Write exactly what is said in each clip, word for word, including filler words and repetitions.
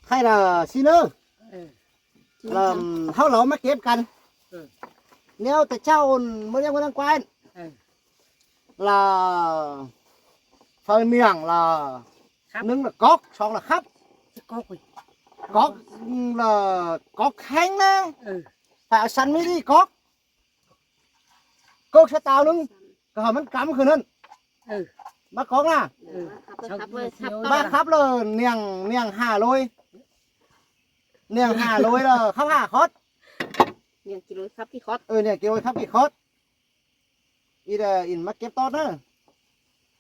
Khay lỏ ꞌsịn ꞌnớ. Ơ. Lỏ ꞌháu lỏ ꞌmá kếp căn. Ơ. ꞌNéo ta ꞌchạu ꞌmưa ꞌnéo ꞌmưa ꞌnăng ꞌquái. Ơ. Lỏ phaư ꞌniếng lỏ, khắp, ꞌnưng lỏ cốc, song lỏ khắp. Cốc ui. Cốc lỏ cốc ꞌhéng ꞌnớ. Ơ. Phải au săn ꞌmí đi cốc. Cốc ꞌsớ tao ꞌnưng. Cá hả ꞌmắn cắm khửn ꞌnặn. Ơ. ꞌMá cốc ꞌnạ. Ơ. Khắp, khắp, khắp, khắp. ꞌMá khắp lỏ ꞌniếng, ꞌniếng hả ꞌlội. ꞌNiếng hả ꞌlội lỏ khắp hả khót. ꞌNiếng ki ꞌlội khắp ki khót. Ơ, ꞌniếng ki ꞌlội khắp ki khót. Ít, ơ, ꞌnị ꞌmá kếp tót ꞌnớ.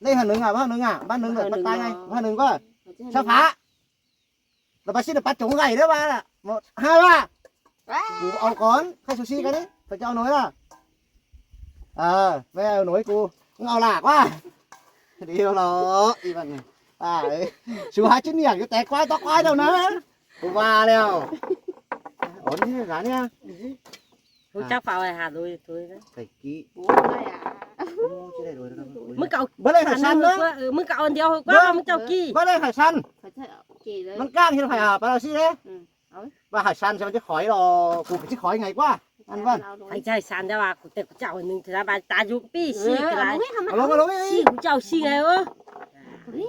ꞌNéo hả ꞌnưng ꞌnạ, ꞌmá hả ꞌnưng ꞌnạ, ꞌmá ꞌnưng lỏ pắt tai ꞌngai, ꞌmá hả ꞌnưng ꞌquá. ꞌSa phả. Lỏ ꞌmá ꞌsịn lỏ pắt chống gảy ꞌnớ ꞌva ꞌnạ. Một, hai, ba. Ua. Cu au cón, khay su si căn ꞌnị, phải cho nối ꞌnạ. Ờ, ꞌmá au nối cu. ꞌMắn au lả ꞌquá. Đi lỏ, đi bạn này. À, ơ. Su hả ꞌchí ꞌniếng, ꞌchí té ꞌquái tók ꞌquái đâu ꞌnớ. Cu ꞌva ꞌlẹo. Ổn chứ, gán nhá. Hú chắc pháo hả ꞌlội thôi ꞌnớ. Phải ký. Ôi, à. Ô, ꞌchí đảy ꞌlội đâu. ꞌMứng cáu. Báu đảy hả săn ꞌnớ. Ơ, ꞌmứng cáu ăn điêu ꞌquá, báu, ꞌmứng cáu ký. Báu đảy hả săn. Phải thế, ký đấy. ꞌMắn cang thì phải hả, phải là si đấy. Ừ. Ôi. Báu hả săn, sao ꞌchí khỏi lỏ, cu ꞌchí khỏi ꞌngai ꞌquá. Ăn ꞌvắn. Phải ꞌchí hả săn đéo à, cu té cu ꞌchạu ꞌnưng, thế là bài ta dụ pi si cái này. Ờ, lông, lông, lông. Si cu ꞌchạu si ꞌngai ơ. Ui.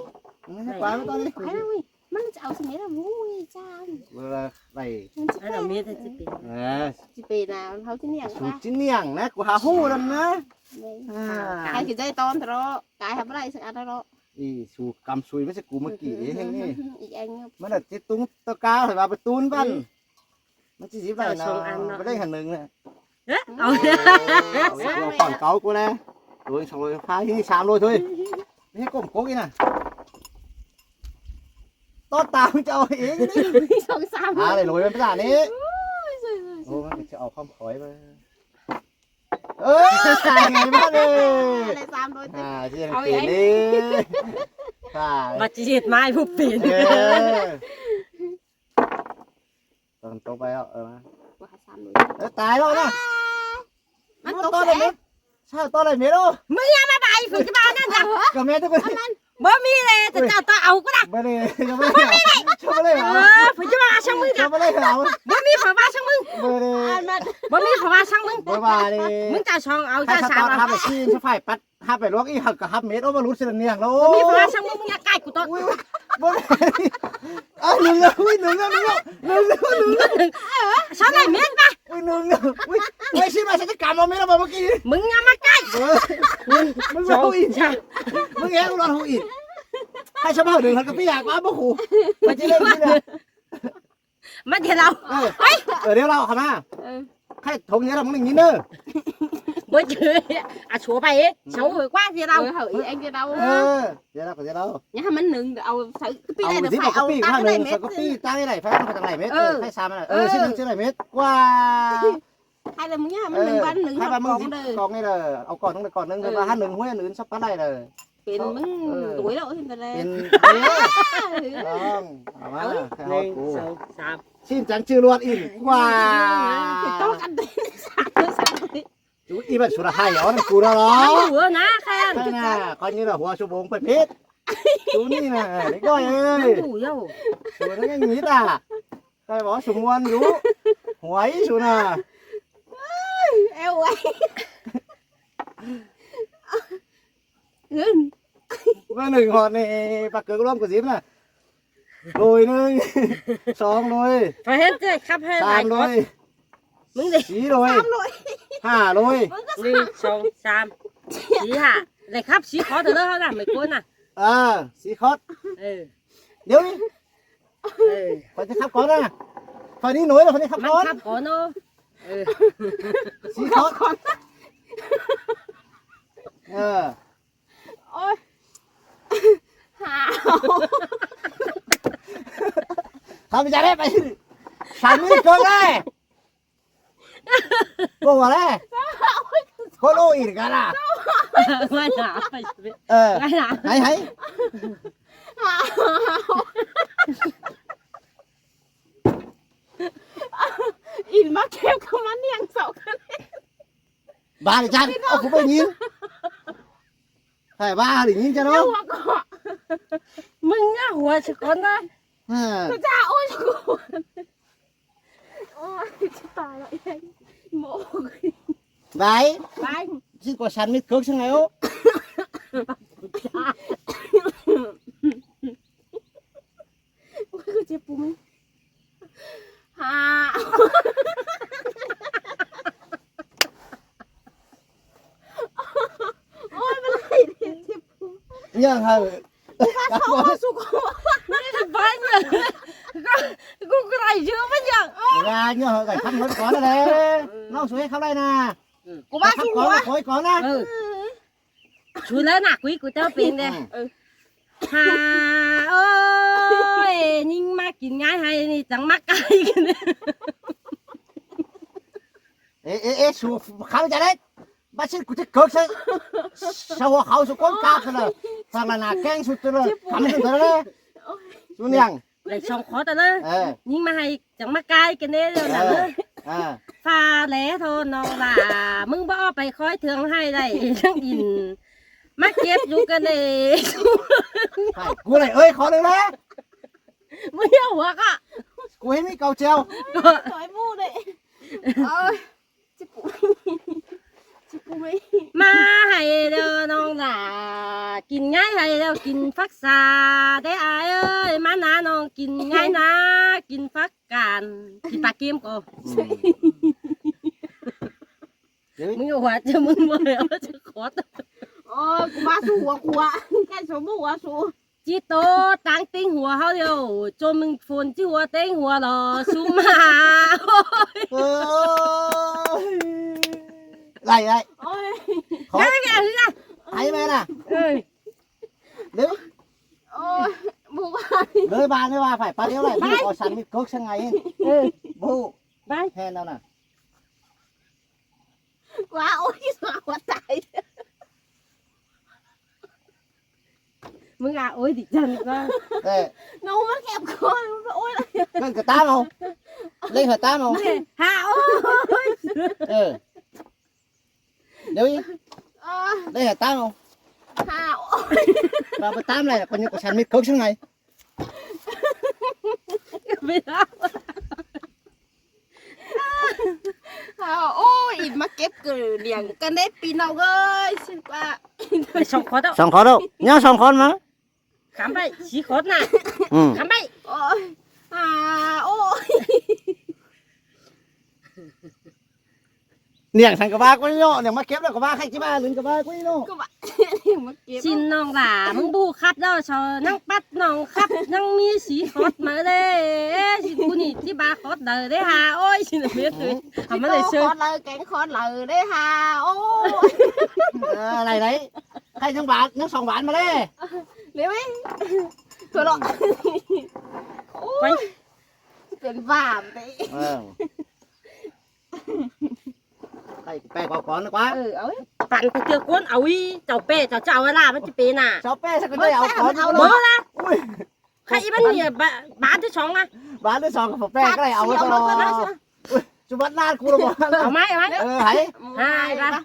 Ừ, ꞌquá ꞌmá tót đi. Phải ui. ꞌMắn ꞌchạu si mết ꞌlạ, ui, chang. Báu đảy. ꞌMắn ꞌchí pên. Ăn lỏ mết ꞌchí pên. Ờ. ꞌChí pên ꞌnạ, ꞌháu ꞌchí ꞌniếng. Su ꞌquá. ꞌChí ꞌniếng ꞌnớ, cu hả hú lắm ꞌnớ. Đấy. À. Cái ꞌchí dạy tót ꞌtớ, cái hả báu đảy ꞌsứ ăn ꞌtớ. Ê, su căm sui ꞌmá ꞌsứ cu ꞌmá kỉ ꞌhêng ꞌnị. Ê, anh. ꞌMắn lỏ ꞌchí túng ꞌtớ cá, phải ꞌva ꞌpá tún ꞌvắn. ꞌMắn ꞌchí dí báu đảy ꞌnớ. Chào sông ăn nó. Báu đảy hả ꞌnưng ꞌnạ. Ơ, au. Ơ, ôi, ôi, quảng cáo cu ꞌnẹ. Ôi, song ꞌlội, phá ꞌhí sam ꞌlội thôi. ꞌMí ꞌcốm cốc ꞌnị ꞌnạ. Tót ta ꞌmắn ꞌchạu ê. Song sam. À, đảy ꞌlội ꞌmắn pá ꞌnị. Ôi, ôi, ôi. Ô, ꞌmắn ꞌchí au khóm khỏi ꞌva. Ơ, ꞌngai ꞌmắn ꞌnị. Đảy sam ꞌlội. À, ꞌchí ăn pên đi. Phải. Bát ꞌchí ꞌdệt ꞌmá ꞌhụ pên. Ơ. Tong tốc ꞌvạy ꞌlẹo, ơ, ꞌmá. Ơ, tai ꞌlẹo ꞌnạ. À, ꞌmắn tót tót đảy mết. Sao tót đảy mết ꞌlẹo? ꞌMứng ꞌnhá ꞌmá bái phủ ꞌchí bái ꞌnặn chắng. Cá mết ꞌtớ ꞌcọ. Báu ꞌmí ꞌlẹo, ꞌchí ꞌchạu tót au ꞌcọ ꞌnạ. Báu đảy, báu đảy. Báu ꞌmí ꞌlẹo. Sao báu đảy hả? Ơ, phủ ꞌchí bái song ꞌmứng chắng. Sao báu đảy hả? Báu ꞌmí phủ bái song ꞌmứng. Báu đảy. Báu ꞌmí phủ bái song ꞌmứng. Báu bái đảy. ꞌMứng ꞌchạu song au ꞌchạu sam. Hai sao tót hả, ꞌmá ꞌsịn, sao phải pắt. Hả, phải luốc ꞌnị hả, cá hả mết ꞌlẹo ꞌmá lút ꞌsịn ꞌniếng ꞌlẹo. Mi phủ ꞌva song ꞌmứng ꞌnhá cai cu tót. Ui, ui. Báu đảy. À, ꞌnưng ꞌlẹo, ui, ꞌnưng ꞌlẹo, ꞌnưng ꞌlẹo, ꞌnưng ꞌlẹo, ꞌnưng ꞌlẹo. Sao đảy mết ꞌva? Ui, ꞌnưng ꞌlẹo, ui. Ui, ꞌsịn ꞌva sao ꞌchí căm au mết ꞌlẹo ꞌva ꞌmá ꞌki. ꞌMứng ꞌnhá ꞌmá cai. Ơ. ꞌMứng ꞌlẹo ꞌhụ ꞌnị. ꞌMứng ꞌnhá ꞌlẹo ꞌhụ ꞌnị. Hai sao báu đảy hả, cá pi hả, ꞌquá báu ꞌhụ. Báu ꞌchí đảy ꞌnị ꞌnạ. ꞌMá ꞌdệt ꞌlẹo. Ơ. Ôi. Ơ, ꞌdệt ꞌlẹo hả ꞌmá? Ơ. Khay thống nhớ là ꞌmắn đảy ꞌnghín ꞌnớ. Báu ꞌchí. À, sổ bài ê. Sổ hội ꞌquá ꞌdệt ꞌlẹo. Ơ, hả, ý anh ꞌdệt ꞌlẹo. Ơ, ꞌdệt ꞌlẹo, ꞌdệt ꞌlẹo. Nhá, ꞌmắn ꞌnưng, au, sao, cá pi đảy, ꞌdệt phải ꞌva au cá pi, tang cá đảy mết. Sao cá pi tang đảy, phải ꞌmắn phải tang đảy mết. Ơ. Ơ, phải sam ꞌnạ. Ơ, ơ. ꞌSịn ꞌnưng ꞌsịn đảy mết. ꞌQuá. Hay là ꞌmắn nhá, ꞌmắn ꞌnưng, ơ, ꞌvắn ꞌnưng, hay ꞌva ꞌmắn ꞌcóng đảy. ꞌCóng ꞌnị đảy, au ꞌcọ ꞌnưng đảy ꞌcọ ꞌnưng, ꞌva hả ꞌnưng ꞌhuối ꞌnưng sắp pắt đảy đảy. Pên ꞌmứng, ơ, đuổi ꞌlẹo ꞌhịn ꞌtẹ ꞌlẹ. Pên, ơ, ꞌlẹo. Ơ. Ong, au ꞌmá, ơ, khay ꞌhọt cu. Ơ, song, sam. ꞌSịn chắng ꞌchư ꞌluột ꞌnị. ꞌQuá. Pên tók ăn pên sam, sam. Chú ꞌnị báu su đa hay, au ꞌnặn cu ꞌnọ ꞌlẹo. Ui, ꞌnạ, khay ꞌnặn. Khay ꞌnạ, coi như là hua su bông phải mết. Chú ꞌnị ꞌnạ, đéc ꞌnọi ơi. Ui, au. Su ꞌnặn ꞌnhá ꞌnhịt à. Khay báu su ꞌmuôn dú. Hua ꞌnị su ꞌnạ. Eo ơi. Ưn. ꞌVa ꞌnưng ꞌhọt ꞌnị, pák cớk ꞌluống cu díp ꞌnạ. ꞌLội ꞌnưng, song ꞌlội. Phải hên chứ, khắp hên. Sam ꞌlội. ꞌMứng đảy. Sí ꞌlội. Sam ꞌlội. Hả ꞌlội. ꞌNưng, song, sam. Sí hả. Đảy khắp sí khót ꞌtớ ꞌlớ ꞌnạ, mày cuốn ꞌnạ. Ờ, sí khót. Ơ. Điêu đi. Ơ. Phải đi khắp cón à? Phải đi nối là phải đi khắp cón. Khắp cón ơ. Ơ. Sí khót. Ờ. Ôi. Hảo. Khắp đi ra đấy, phải. Khắp đi cơn đấy. Cô vào đây. Cô lô ỉn cả à? Ngay nào? Ờ. Ngay nào? Hay hay. Ỉn ꞌmá kép ꞌcọ ꞌmắn ꞌnhắng sảu ꞌcọ. Ba đi chăng? Ô, ꞌcọ báu ꞌnghín. Phải ba đi ꞌnghín cho nó. ꞌMứng ꞌnhá hua ꞌsứ cón ꞌnớ. Ơ. Ôi, trời ơi. Ôi, chết tài rồi. Mổ. Bái. Bái. Xin có sẵn mít cước sang ngày ô. Ôi, cứ chết bụng. Hả? Ôi, mà lại đi chết bụng. Nhưng hả? Ủa, sao mà su cô? Nó là bánh nhỉ? Cô, cô lại dứa bánh nhỉ? Ra nhớ hả, cái khăn nó có đấy. Nó xuống hết khắp đây nè. Cô bác khăn su có, hả? Khối có nè. Ừ. Su lớ nạ, quí cô tớ pên đê. Ừ. Hà ơi, nhưng mà kín ngái hay nị, chẳng mắc cái. Ê, ê, ê, su khăn chả đấy. Bác sĩ cô thích cước sao. Sao hoa khâu su con cạp sao là. Sao là nạ keng su tơ là. Khăn su tơ là. Su niang. Đảy song khót à nà. Ơ. Nhưng mà hay chẳng mắc cái cái nế rồi nà. Ơ. Ơ. Pha lé thôi nó là mưng bó phải khói thường hay đảy chẳng in. Mắc kiếp dù cái này. Phải, cô này ơi, khó được đấy. Mới yêu hua ạ. Cô ấy mới cầu treo. Khói bu đấy. Ôi. Chết bụi. Chết bụi. Má hay đâu nong là kín ngái hay đâu kín phắc xa. Thế ai ơi, má ná nong kín ngái ná, kín phắc càn. Kín phắc kim cô. Ừ. Mưng hua chứ mưng mơ chứ khó. Ôi, cô má su hua hua. Cái số bu hua su. Chí tố táng tính hua háo liêu, chôm mưng phôn chí hua tính hua lỏ, sú mà. Ôi. Ôi. Lại, lại. Ôi. Khó. Cái, cái, cái, cái. Hay mẹ nè. Ừ. Đấy. Ôi, bu ba. Đấy ba, đấy ba, phải ba điếu này, bu có sẵn mít cước sang ngày. Ừ. Bu. Bái. Hẹn đâu nè. Quá ôi, quá, quá tải. Mưng à ôi thì chân quá. Ê. Nó mất kẹp con, ôi. Lên cả tám không? Lên cả tám không? Hả ôi. Ừ. Nếu ý. Ờ. Lên cả tám không? Hả ôi. Và bữa tám này là coi như có sẵn mít cước sang ngày. Ôi, in mắc kiếp cử điển cân đếp pin nào ơi, xin qua. Song khót đâu? Song khót đâu? Nhớ song khót mà. Khám vậy, sí khót nè. Ừ. Khám vậy. Ôi. À, ôi. Niang săng ꞌcọ ꞌva ꞌquí ꞌnớ, niang ꞌmá kếp ꞌnớ ꞌcọ ꞌva ꞌkhạy ꞌchí ꞌva, ꞌlứn ꞌcọ ꞌva ꞌquí ꞌnớ. ꞌCọ ꞌva, niang ꞌmá kếp. ꞌSịn ꞌnọng lả, ꞌmứng ꞌbu khắp ꞌnớ, so ꞌnăng pắt ꞌnọng khắp, ꞌnăng ꞌmí sí khót ꞌmá ꞌlế. Ê, ꞌsịn ꞌcú ꞌnị ꞌchí ꞌva khót đaư đé hả, ôi, ꞌsịn ꞌmía tui. Hả, ꞌmá đảy ꞌsớ. Khót đaư, kéng khót đaư đé hả, ôi. Ờ, đảy đảy. ꞌKhạy ꞌnăng ꞌván, ꞌnăng song ꞌván ꞌmá ꞌlế. Đé ꞌmí. Thôi lọ. Ôi. Pên ꞌvám đé. Ờ. Đảy pé ꞌcọ cón ꞌnớ ꞌquá. Ừ, au. Păn ꞌcọ ꞌchưa cón au ꞌí, chảu pé, chảu chảu ꞌlạ, ꞌmắn ꞌchí pên nả. Chảu pé, sao ꞌcọ đảy au cón. Báu ꞌlạ. Ui. ꞌKhạy ꞌmắn ꞌnị, ꞌván thứ song ꞌnớ. ꞌVán thứ song ꞌcọ pé, ꞌcọ đảy au. Ui, ꞌchu bắt ꞌnán ꞌcú ꞌlạ ꞌmá. Au ꞌmá, au ꞌmá. Ờ, hảy. Hai, ba.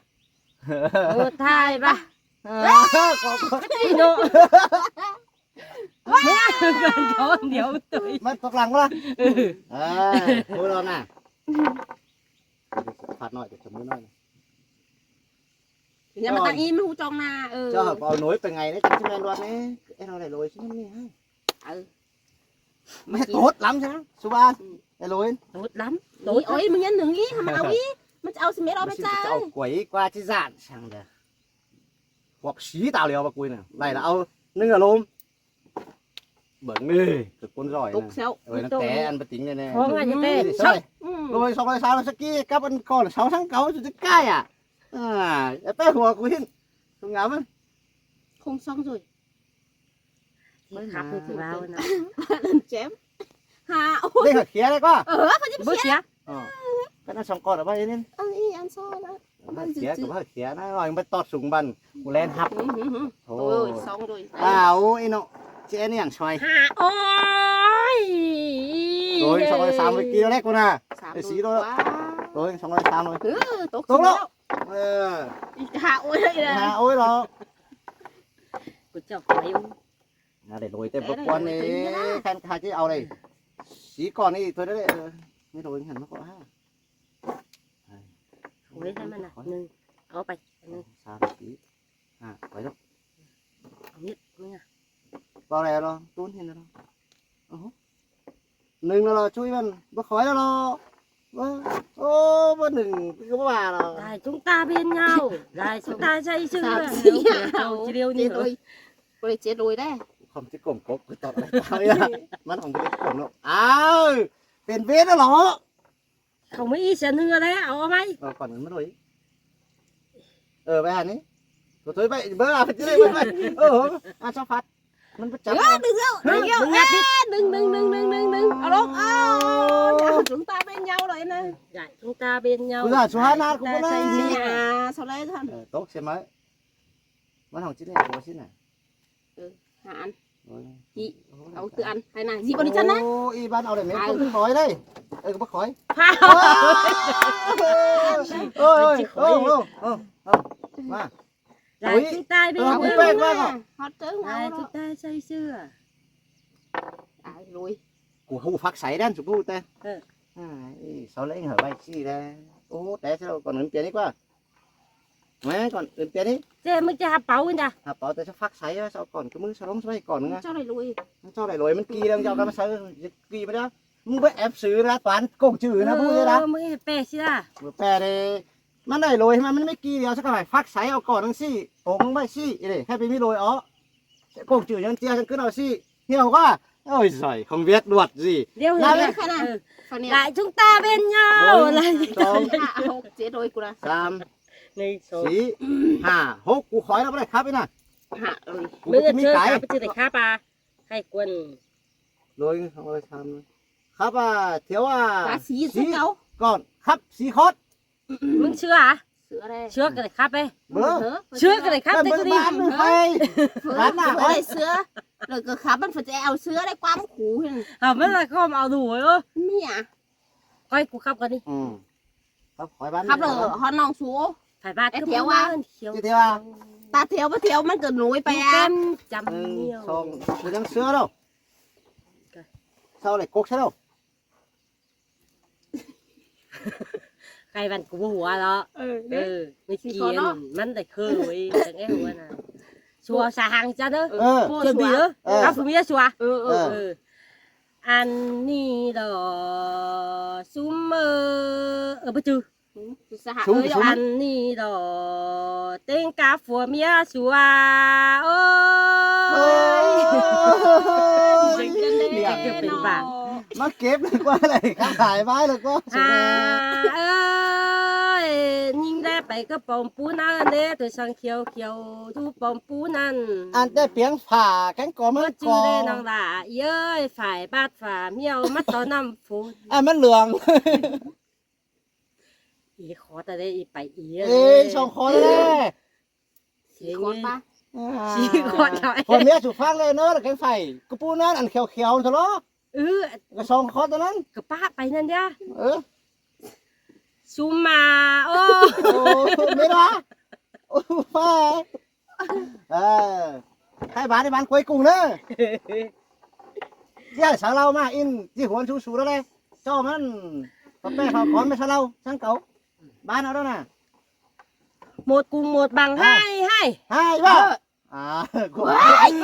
Một, hai, ba. Ờ, có, có. Cái gì nọ? Má, con chó nhiều tuổi. Má, tốc lăng quá. Ừ. Ờ, thôi rồi nè. Phạt nói, chấm mũi nói. Nhà mà tặng im hú trong nà, ừ. Cho hả, có nối từ ngày đấy, chứ men đoán đấy. Em nói lại lối chứ, em nghe hay. Ừ. Mẹ tốt lắm chứ, số ba. Ừ. Cái lối. Tốt lắm. Ôi, ôi, mưng nhắn nứng ꞌí, hả, mà au ꞌí. Mưng au xin mẹ lo mẹ trai. Au quẩy qua chứ dạn sang đờ. Hoặc xí tao liều mà cùi nè. Đảy là au, nưng ở lôm. Bớng đi, cái con giỏi nè. Tốc xéo. Ôi, nó té ăn bất tính này nè. Khó ngay như thế. Đi, sao? Ừ. Rồi, xong rồi sao nó sẽ kia, cắp ăn con, sáu tháng cáu, rồi cái cai à? À, em bé hùa cùi hên. Không ngắm á. Không xong rồi. Khắp đi thì vào nè. Lần chém. Hả? Ôi. Đây hả khía đây ꞌquá? Ờ, phải chém khía. Ờ. Cái nó song khót ở bao nhiêu nên? Ăn đi, ăn so đó. Hả khía, có hả khía nó rồi, bắt tót súng bắn. Cú len hắp. Ừ, ừ, ừ. Thôi. Thôi, xong rồi. À, ôi, nó. Chị em nhàng xoay. Hả, ôi. Rồi, xong rồi, sắm với kia đấy, cô nè. Sắm. Để xí rồi đó. Quá. Rồi, xong rồi, sắm rồi. Ừ, tốt. Tốt lắm. Ờ. Hả, ôi, đây là. Hả, ôi, đó. Cô chọc phải không? Nó đảy lối té báu quan ꞌnị, khăn khá chứ au đảy. Sí cỏn ꞌnị thôi đấy. Ơ, ꞌmí lối hẳn ꞌmá ꞌcọ ha. Ôi, thế mà nè, ꞌnưng. Au pay, ꞌnưng. Sam sí. Ha, quay đâu. Au miết, ꞌnưng à. Bao đảy lo, tốn hên lo. Ơ. ꞌNưng lo lo, chúi ꞌmắn, báu khỏi lo lo. Báu, ô, báu ꞌnưng, cứ báu lo. Giải chúng ta bên nhau, giải chúng ta say sưa. Sam sí à. Ôi, chết rồi. Ôi, chết rồi đấy. Khom ꞌchí cổng cốc, cứ tọt đảy tao ya. ꞌMắn khong ꞌchí cổng lo. Au, pên vết lo lo. Khong ꞌmí ꞌí sia ꞌnưng lo đấy, au ꞌmá. Ơ, cỏn ꞌmắn đuổi. Ơ, bái hẳn ꞌnị. Thôi, thôi, bái, bái, à, phải chứ đây, bái, bái. Ơ, à, sao phát. ꞌMắn báu chắc. Ơ, ꞌnưng ꞌsớ, ꞌnưng ꞌsớ. ꞌNưng ngắt đi. Ơ, ꞌnưng, ꞌnưng, ꞌnưng, ꞌnưng, ꞌnưng. Au lo, au. Giải chúng ta bên nhau rồi nè. Giải chúng ta bên nhau. Cứ giải số hai nát của con này. Giải chúng ta bên nhau. À, sau đấy thôi. Ơ, tốt, xem mấy. ꞌMắn hỏng chín này, của chín này. Ừ, hẳn. Ôi. Chị, ôi, au tự ăn. Hay là gì con đi chân á? Ô, ꞌí ꞌván au đảy mết. Ai. Không khỏi đây. Ê, có báu khỏi. Ôi, ôi, ôi, ôi, ôi, ôi. Mà. Giải chúng ta bên nhau. Ơ, cũng bẹt ꞌván à. Hót cứng. Giải chúng ta say sưa. Ai, lùi. Của hù phác sáy đen, chú bù tên. Ừ. Ai, sau lễ hở bài chi đây. Ô, té sau cỏn ứn piến đi qua. Mẹ cỏn ứn piến đi. Thế ꞌmí ꞌchí hả páu ứn ta? Hả páu té sau phác sáy, sau cỏn cứ ꞌmứ sau lông sau bài cỏn ꞌnưng à. Sau đảy lối. Sau đảy lối ꞌmắn kì đang dao cá mà sau kì mà đó. ꞌMứng báu ép xứ ra toán cổng chữ na bù thế đó. Ơ, ꞌmí pẹ sí à? Báu pẹ đi. ꞌMắn đảy lối mà ꞌmắn ꞌmí kì đi, sau có phải phác sáy au cỏn ꞌnưng sí. Ổ ꞌmứng bài sí. Ê, để khai pên ꞌmí lối ó. Cổng chữ ꞌnhắng ꞌchí ꞌnhắng cứ nói sí. Hiểu quá. Ôi giời, không biết luật gì. Điều hiểu. Là biết. Khăn à? Ừ. Phần này. Giải chúng ta bên nhau. Bốn, là sáu, à, hốc, chết rồi, cô đã. Tám, ꞌnưng, sáu, sí, hả, hốc, cô khỏi nó báu đảy khắp ꞌnị nè. Hả, ừ. Cô ꞌmí ꞌchí ꞌmí cái. Khắp, ꞌchí đảy khắp à? Hay quần. Lối, không có sao nữa. Khắp à, thiếu à. Cá sí, sí, sao cháu? Cỏn, khắp, sí khót. ꞌMứng sứa à? Sứa đây. Sứa cái đảy khắp ê. Bơ. Sứa cái đảy khắp ê, ꞌtếng bơ đi. Bán nó hay. Bán à? Ôi, sứa. Rồi cứ khắp ꞌmắn phải au sứa đây quắm củ. Hả, ꞌmắn là không au đủ rồi ơ. Mía. Coi củ khắp con đi. Ừ. Khắp khỏi bán. Khắp rồi, hòn nòng sú. Phải bát. Ê, thiếu à? Thiếu. Chứ thiếu à? Ta thiếu báu thiếu ꞌmắn cứ nối pay à. Chăm nhiều. Song, cứ ꞌnhắng sứa đâu. Sau đảy cốc sứa đâu. Cái văn cú hùa đó. Ừ, đấy. Ừ, mới kiên, ꞌmắn đảy khơi rồi, chẳng ẽ hùa nè. Sua sa hàng chắn đó. Ừ. Chuẩn bị đó. Ừ. Cá phủ mía sua. Ừ, ừ. Ừ. Ăn ni đó, sum, ờ, ờ, bơ chư. Sum, sum. Ăn ni đó, ꞌtếng cá phủ mía sua. Ôi. Ôi. Cái kiểu tình bạn. Má kếp được qua này, khắp thái mái được qua. À, ơi, nhìn ra bảy cái bông pú năn đấy, tôi sang khiêu khiêu, thu bông pú năn. Ăn té piếng phả, cánh cỏ mớt cỏ. Mớt chư đây nòng lạ, ơi, phải bát phả miêu, mớt to năm phút. À, mớt lường. Ê, khó ta đấy, ê, bảy ê. Ê, song khó đấy. Xí khót bá. À. Xí khót rồi. Khỏi mía sủ phác lên nó là cái phải. Cái pú năn ăn khéo khéo thôi đó. Ừ. Cái song khó ta năn. Cái bá bảy năn đi. Ừ. Sum mà. Ô. Ô, mết đó. Ô, pha. Ờ. Hai bạn đi bạn cuối cùng nữa. Chứ sao lâu mà in, chứ huống sú sú đó đây. Cho măn. Có bé họ có mết sao lâu, sáng cậu. Bán nó đó nè. Một cùng một bằng hai, hai. Hai bác. À, ôi,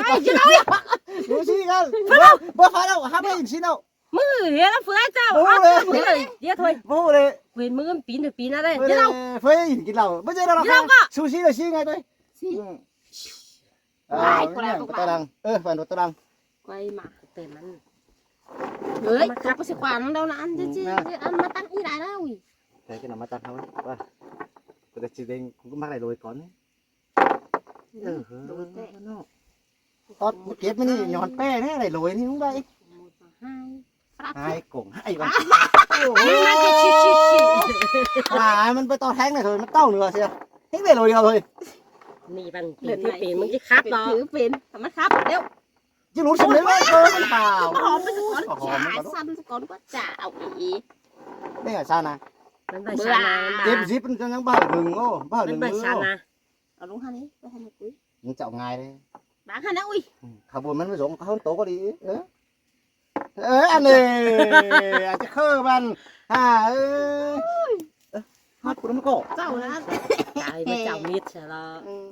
ôi, chứ đâu vậy? Chú sĩ ngăn. Bơ, bơ phải đâu, hả bơ in xin đâu. Mưa, hả nó phơi sao? Bơ hả, đấy. Mưa, hả thôi. Bơ đấy. Quên mưa pin rồi pin ra đây. Chứ đâu. Phơi in kín lẩu. Bơ giờ đâu. Chứ đâu là cả. Su sĩ là sĩ ngay đây. Sĩ. Ừ. Ai, à, quay lại, quay lại. Ơ, phải đột tao đăng. Quay mà. Tên mắn. Ơi, mà khắp có sĩ quan đâu là ăn chứ chứ. Ăn mà tăng ý lại đâu. Thế cái nào mà tăng không? Qua. Tôi đã chỉ đến, cũng mắc lại đôi con ấy. Tót kép mới đi nhón pe đấy, đảy lối đi không vậy? Hai cổng hai băng. Ôi, à, măn tót héng này thôi, măn tau nữa chứ. Héng đảy lối đi thôi. Nì băng pin thứ pin, măn chứ khắp đó. Thứ pin, măn khắp đéo. Chứ lút sân đấy, ơ, măn bảo. Hòm măn con chả, săn con có chả, ảo ý. Đây là sao nè? Măn bảo sao nè? Kép zip măn cho nhắn bảo đừng ô, bảo đừng ô. Ở đúng hả đi, có hả đi. Măn chọn ngày đi. Bác hả nè, ui. Khả buôn mắn mới giống khả hôn tố có đi. Ơ. Ơ, ăn nè. Ăn chứ khơ băn. Hả, ơ. Ơ, hát của nó mới có. Cháu hả? Ai mới cháu mít sao lo. Ừ.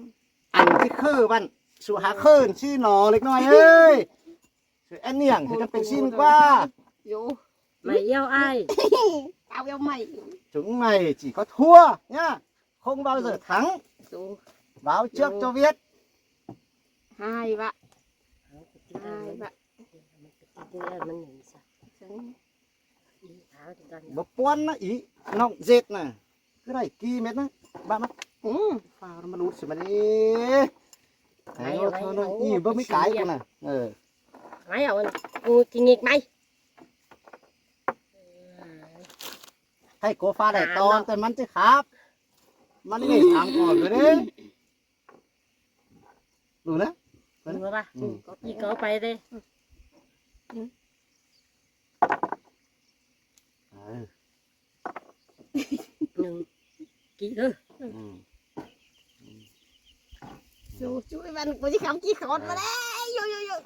Ăn chứ khơ băn. Sủ hả khơ chi nó lệch nói ơi. Sủ ăn niềng thì chắc phải xin qua. Yo. Mày yêu ai? Tao yêu mày. Chúng mày chỉ có thua nhá. Không bao giờ thắng. Báo trước cho biết. Hai bạn. Hai bạn. Bố puan nó ý nọng dệt nè. Cứ đẩy kỳ mệt nè. Bạn nó. Ừ. Phao nó mà lút xì mà đi. Đấy, thôi nó ý bố mấy cái của nè. Ừ. Máy ảo. Ừ, kinh nghịch máy. Hay có pha đẻ ton tên mắn chứ khắp. Mắn đi thắng còn rồi đấy. Đủ đấy. Đúng rồi ba. Ừ. Đi có bay đi. Ừ. Nưng. Kỹ cơ. Ừ. Chú, chú Văn, cô chỉ khám kỹ khót mà đấy. Yo, yo, yo.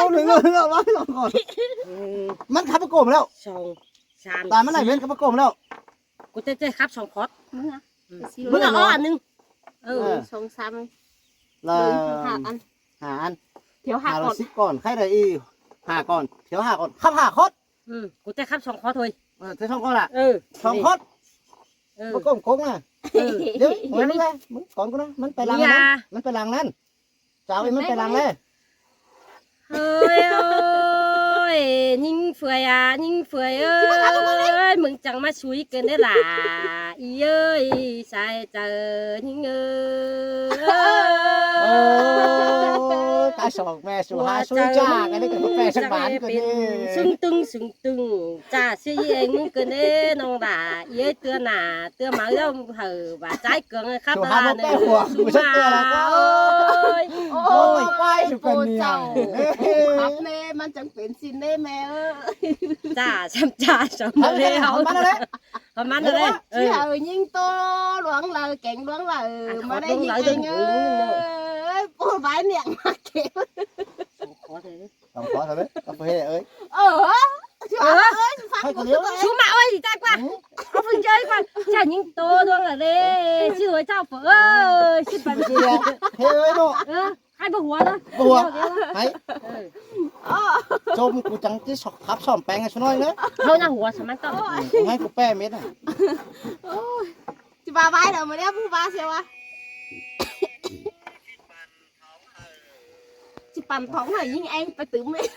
Ô, đừng, đừng, đừng, đừng, đừng. Mắn khắp cốm đâu. Song, sam, ta mắn này bên khắp cốm đâu. Cô tê tê khắp song khót. Mưng hả? Mưng hả? Ăn nưng. Ừ. Song sam. Là hả ăn. Hả ăn. Thiếu hả còn. Xíp còn, khay đây y. Hả còn, thiếu hả còn. Khắp hả khót. Ừ, cô tê khắp song khót thôi. Ờ, thế song khót à? Ừ. Song khót. Ừ. Bố cốm cốm nè. Ừ. Đéo, mưng nè, mưng còn cô nè, mắn pay lăng nè. Mắn pay lăng nè. Cháu ấy mắn pay lăng nè. Ơi ơi, nhính phơi à, nhính phơi ơi, mưng chắng mà sui kơn đấy là. Ý ơi, sai chớ nhính ơi. Ơ, cái sọc mẹ sủ hả sui chả, cái đấy cái mẹ sắp bán kơn đấy. Sưng tưng, sưng tưng. Chả xí ý anh mưng kơn đấy, nong đà, ý ơi tưa nà, tưa máu dâu hở, và trái Cương ơi khắp. Sủ hả là mẹ nè, hùa, sủ sủ hả tưa là có. Ơi. Ôi, quay sủ cô kơn nè. Cháu. Khắp nè, mắn chắng pên xin nè mẹ ơi. Chả, sắm chả, sắm mà lê hả, hả mắn đấy. Hả mắn đấy. Chứ hả, nhính tô, luống lờ, kéng luống lờ, à, mà khót đây luống nhính lờ anh đừng ơi. Ôi, bố bái niệm mà kéo. Song khót thôi đấy. Song khót thôi đấy. Con phải ơi. Ờ. Chú ơi, chú Pháp. Hay có liếu. Chú Mạo ơi, thì ta qua. Ừ. Có phần chơi qua. Chả những tô luôn là đây. Sư ơi, chào phở ơi. Sư bắn. Sư ơi. Thế ơi, nó. Ờ, hai bữa hùa đó. Bữa hùa. Hay. Ờ. Chôm cô trắng chứ sọc khắp sòm peng, sư nói nữa. Thôi, nó hùa, sao mà tao. Ừ, hay cô pe mết à. Ôi. Chị bà vai đó mà đeo bù ba xem à. Chị Păn Thống hả, nhính anh phải tứm ấy.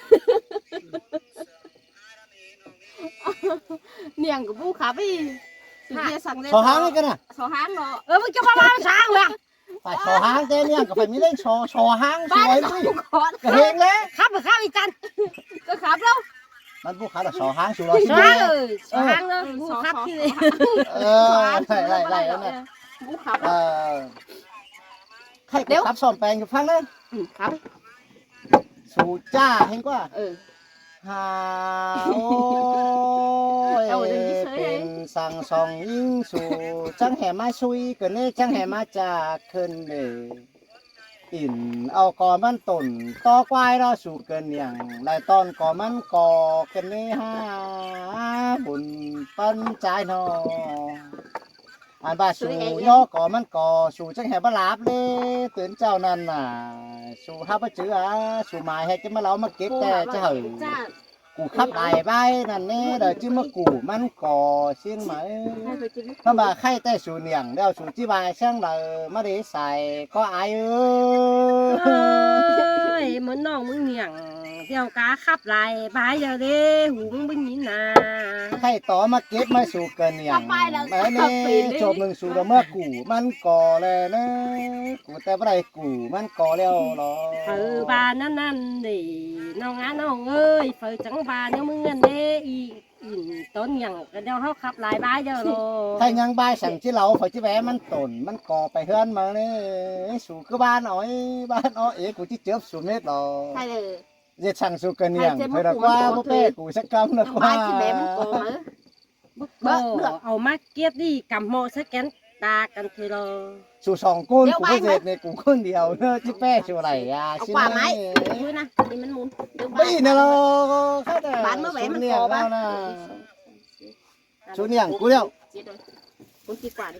Niềng của bố khắp ý. Hả? Sổ háng ấy cơ nè. Sổ háng nó. Ơ, bố cho ba ba sổ háng hả? Phải sổ háng thế, niềng có phải mi lên sổ, sổ háng, sổ ấy chứ. Cái hên đấy. Khắp mà khắp ý chăn. Có khắp đâu. Mắn bố khắp là sổ háng, sổ lo. Sổ háng, ừ, sổ háng đó, bố khắp chứ. Ờ, lại, lại, lại, bố khắp. Ờ. Khay khắp sòm peng phăng đấy. Ừ, khắp. Sủ chả hên quá. Ừ. Hà ôi, pên săng song ính sủ chắng hẻ mái sui, kơn nế chắng hẻ mái chả kơn nế. Ỉn au co mắn tổn tó quái đó sủ kơn niềng, lai ton co mắn co kơn nế hả, bun păn chái no. Ăn ba sủ yó co mắn co, sủ chắng hẻ bá láp lê, tứn chảu năn nả, sủ hắp bá chứ à, sủ mai hẹ chứ mà lau mà kếp tè chứ hả. Củ khắp đài bái năn nế, đòi chứ mà củ mắn co xin mà. Nó mà khay tè sủ niềng, đeo sủ chứ bài sáng đòi mà đi xài có ai ư. Ơi, mớn nong mớn niềng, đeo cá khắp đài bái giờ đê, húng bớn nhín nà. Khay tó mà kếp mà sủ kơn niềng. Khắp bài là mà khắp nế, pin đi. Chộp nưng sủ đòi mà củ mắn co lê nế. Củ tè bá đài củ mắn co leo lo. Phở ba năn năn đi, nong á nong ơi, phở chắng ba nếu mưng ngăn đê, ỉn, ỉn tốn nhẳng, cái đeo hóc khắp lai bái giờ lo. Thay nhăng bái sẵn chứ lau, phở chứ vé mắn tổn, mắn co pay hươn mà nế. Sủ cứ ba nói, ba nói, ế, củ chứ chớp sủ mết lo. Thay lử. Dệt sẵn sủ kơn niềng, thay là qua, bố bê, củ sắc căm là qua. Bái chứ bé mắn co mà. Bơ, được. Au mák kiếp đi, cắm mọ sắt kén. Ta căn thôi lo. Su song ꞌcốn, ꞌcú ꞌmá ꞌdệt ꞌnị, ꞌcú ꞌcốn điêu ꞌnớ, ꞌchí ꞌpẹ su đảy a. Au ꞌquá ꞌmá. Ui ꞌnớ, đi ꞌmắn ꞌmun. Báy ꞌnớ lo, khắt a. Bán ꞌmá báy ꞌmắn ꞌcọ bá. Su niêng ꞌcú điêu. ꞌCốn ꞌchí ꞌquá đi.